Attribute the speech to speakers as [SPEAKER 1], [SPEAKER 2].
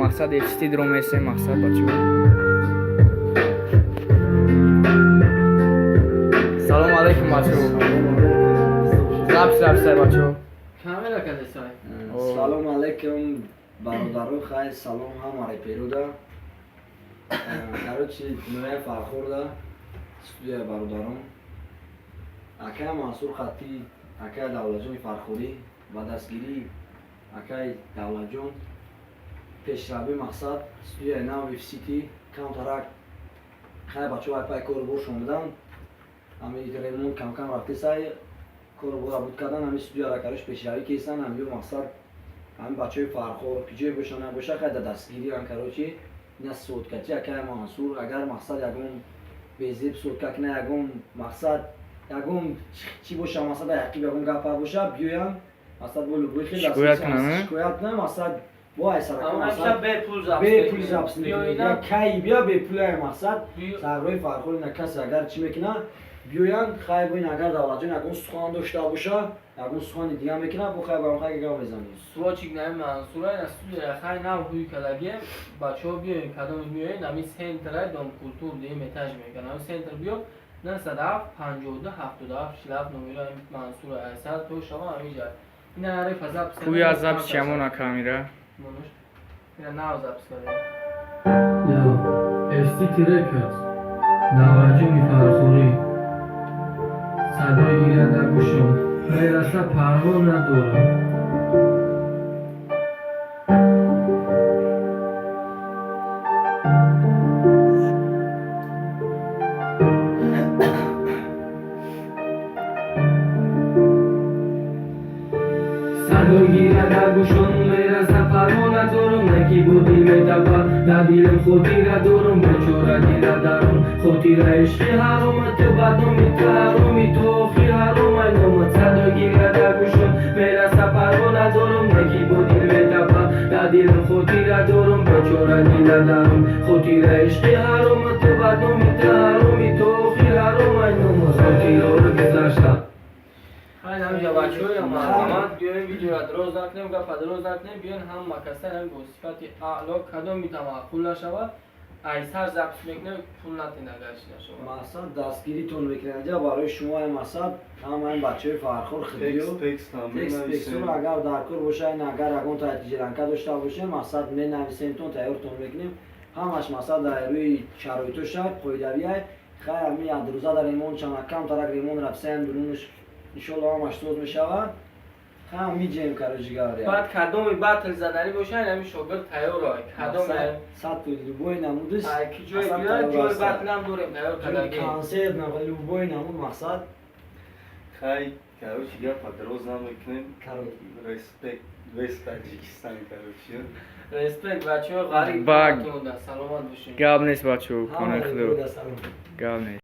[SPEAKER 1] Мақсад FCT дро месем, мақсад, бачаҳо. Салому алейкум, бачаҳо. Запись рафтай, бачаҳо.
[SPEAKER 2] Камера кадесай.
[SPEAKER 3] Салом алейкум, бародаро, хай, салом ҳама реперуда. Короче, ноя Фархорда студия, бародарон, акай Мансур хатӣ, акай Давлатҷони Фархорӣ ба дастгирии акай Давлатҷон пешравӣ, мақсад, студияи нави Сити камтарак, хай, бачаҳо ай пай кору боршон будан, ҳами ремонт камкам рафтесай, кору бора буд кардан, ҳами студияра, короче, пешравӣ кесан. Ҳами мақсад, ҳами бачаҳои Фархор ки ҷое боша набоша, хай, да дастгириан. Короче, ина соткачи акай Мансур, агар, мақсад, ягон безеб сотка кина, ягон, мақсад, ягон чӣ боша, мақсад, яқиб ягон гапа боша, биёян, мақсад, бо любой хел
[SPEAKER 1] Шикоят кунан, э?
[SPEAKER 3] Шикоят кунан, мақсад, бо ай сарака, мақсад,
[SPEAKER 2] бепул запись.
[SPEAKER 3] Бепул запись мекунем. Кай биё, бепулай, мақсад, саррои Фархор ина касе агар чӣ мекуна, биёянд, хай, бо ин агар Давлатҷон ягон сухан дошта боша, ягон сухани дига мекуна, бо хай, ба хай гап мезанем.
[SPEAKER 2] Свочик наи Мансура, ина студия, хай, нав ҳуй калагем. Бачаҳо, биёен, кадоми биёен, ами центра, дом культур, дуюм этаж мекунам, ами центр биё, 907 52 77 47, номера Мансура, айсад то шава амиҷа. Ина рефа запись.
[SPEAKER 1] Куя запись чамона камера.
[SPEAKER 2] Монуш. Ина нав запись кардем.
[SPEAKER 4] Yo, FCT Records, Давлатҷони Фархорӣ. Садои гиря дар гӯшам мераса, парво надорам. Садои гиря дар гӯшам мераса, парво надорам. Неки бо дил метапад, дар дилам хотира дорам. Бечора дила дарун хотира ишқи ҳарома. Ту бадноми, ту ҳароми, ту охир ҳаромай номад. Садои гиря дар гӯшам мераса, парво надорам. Неки бо дил метапад, дар дилам хотира дорам. Бечора дила дарун хотира ишқи ҳарома. Ту бадноми, ту ҳароми, ту охир ҳаромай номад. Хотираро гузашта.
[SPEAKER 2] Хай, намиҷа, бачаҳоя, марҳамат, биёем, видеоро дроз накунем, гапа дроз накунем, биёен, ҳама каса ҳами бо сифати аъло, кадоми тамаъқул нашавад, айсар запись мекунем, пул натен, агар чи нашавад.
[SPEAKER 3] Мақсад, дастгиритон мекунем ҷа барои шумо, ай, мақсад, ҳамаи бачаҳои Фархор хидиё текст пексуро агар дар кор боша, ин агар ягон таҷранка дошта бошем, мақсад, менависемтон, тайёртон мекунем ҳамаш, мақсад, дар рӯи шароитоша қоидавиай. Хай, ҳами ядрӯза дар ремонт чана камтарак ремонт рафтаем, дурунаш иншолло ҳамаш соз мешавад. Хай, миҷем, короче говоря.
[SPEAKER 2] Баъд кадоми батл заданӣ боша, ҳами шогирд тайёр ай, кадоми
[SPEAKER 3] сад любой намудиш.
[SPEAKER 2] Ай ки ҷое биёяд, ҷои батлам дорем тайёр кардагем.
[SPEAKER 3] Концерт, любой намуд, мақсад.
[SPEAKER 5] Хай, короче, гапа дроз намекунем. Респект весь Таджикистан, короче.
[SPEAKER 2] Респект, бачаҳо, ғариб, саломат бошед.
[SPEAKER 1] Гап нест, бачаҳо, хонаи худо, гап нест.